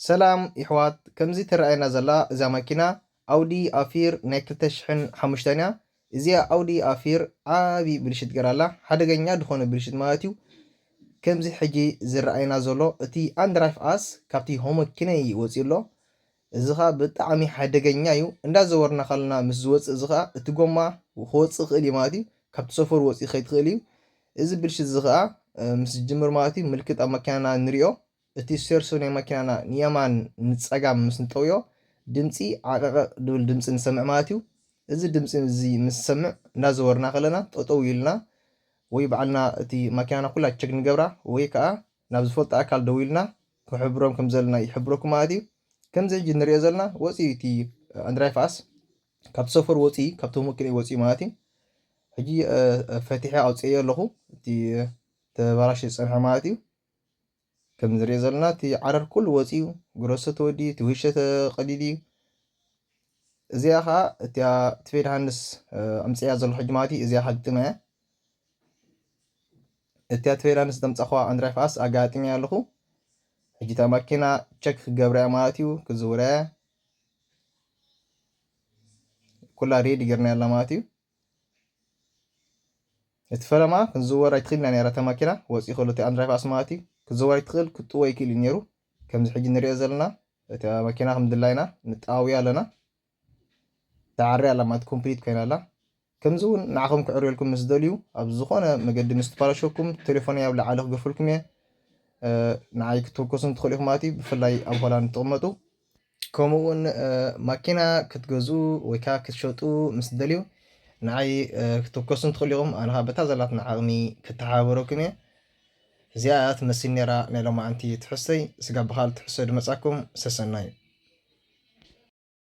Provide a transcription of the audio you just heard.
ሰላም ይሕዋት፣ ከምዚ ትረኣየና ዘላ እዛ መኪና ኣውዲ ኣፊር ናይ ክልተ ሽሕን ሓሙሽተን እያ። እዚኣ ኣውዲ ኣፊር ዓቢ ብልሽት ገይራ ኣላ። ሓደገኛ ዝኾነ ብልሽት ማለት እዩ። ከምዚ ሕጂ ዝረኣየና ዘሎ እቲ ኣንድራይፍ ኣስ ካብቲ ሆመኪነይ ወፂኡ ኣሎ። እዚ ኸኣ ብጣዕሚ ሓደገኛ እዩ። እንዳዘወርና ከለና ምስ ዝወፅእ እዚ ኸኣ እቲ ጎማ ክወፅእ ይኽእል እዩ ማለት እዩ። ካብቲ ሰፈር ወፂኡ ከይትኽእል እዩ። እዚ ብልሽት እዚ ኸኣ ምስ ዝጅምር ማለት እዩ ምልክት ኣብ መኪናና ንሪኦ። እቲ ሴርሶ ናይ መኪናና ንየማን ንጸጋም ምስ ንጠውዮ ድምጺ ዓቐቐቕ ድብል ድምጺ ንሰምዕ ማለት እዩ። እዚ ድምጺ እዚ ምስ ንሰምዕ እንዳዘወርና ከለና ጠጠው ኢልና ወይ ባዕልና እቲ ማኪናና ኩላ ቸክ ንገብራ ወይ ከዓ ናብ ዝፈልጦ ኣካል ደዊልና ክሕብሮም ከም ዘለና ይሕብረኩም ማለት እዩ። ከምዚ ሕጂ ንሪኦ ዘለና ወፂኡ እቲ ኣንድራይፍ ኣስ ካብ ሰፈር ወፂኡ ካብ ተሞኪነ ወፂኡ ማለት እዩ። ሕጂ ፈቲሐ ኣውፅኤዮ ኣለኹ እቲ ተባላሽ ዝፀንሐ ማለት እዩ። ከም ንሪኦ ዘለና እቲ ዓረር ኩሉ ወፂኡ፣ ግሮሶ ተወዲኡ፣ እቲ ውሸ ተቐዲዱ እዩ። እዚኣ ከዓ እቲኣ ትፌድ ሃንስ ኣምፅያ ዘሎ ሕጂ ማለት እዩ። እዚኣ ከዓ ግጥመ እያ። እቲኣ ትፌድ ሃንስ ዘምፃኹዋ ኣንድራይፍ ኣስ ኣጋጢመያ ኣለኹ። ሕጂ እታ ማኪና ቸክ ክገብራ እያ ማለት እዩ። ክዝውራ እያ። ኩላ ሬዲ ገርና ያላ ማለት እዩ። እቲ ፈለማ ክንዝወር ኣይትኽእል ኢና ነራ እታ ማኪና ወፂ ከሎ እቲ ኣንድራይፍ ኣስ ማለት እዩ። ክዝወር ኣይትኽእል ክጥወ ይክእል እዩ ነይሩ። ከምዚ ሕጂ ንሪኦ ዘለና እታ ማኪና ከም ድላይና ንጣውያ ኣለና። ተዓሪ ኣላ ማለት ኮምፕሊት ኮይና ኣላ። ከምዚ እውን ንዓኹም ክዕርየልኩም ምስ ደልዩ ኣብ ዝኾነ መገዲ ምስ ትባላሸኩም ቴሌፎን ኣብ ላዕሊ ክገፍልኩም እየ። ንዓይ ክትወከሱ እንትኽእሉ ኢኹም ማለት እዩ። ብፍላይ ኣብ ሆላንድ ትቕመጡ ከምኡ እውን ማኪና ክትገዝኡ ወይ ከዓ ክትሸጡ ምስ ደልዩ ንዓይ ክትወከሱ እንትኽእሉ ኢኹም። ኣነ ከዓ በታ ዘላትና ዓቕሚ ክተሓባበረኩም እየ። እዚኣ እያ ትመስል ነይራ ናይ ሎማዓንቲ ትሕዝቶይ። ስጋብ ብኻልእ ትሕዝቶ ድመፃኩም ሰሰናዩ።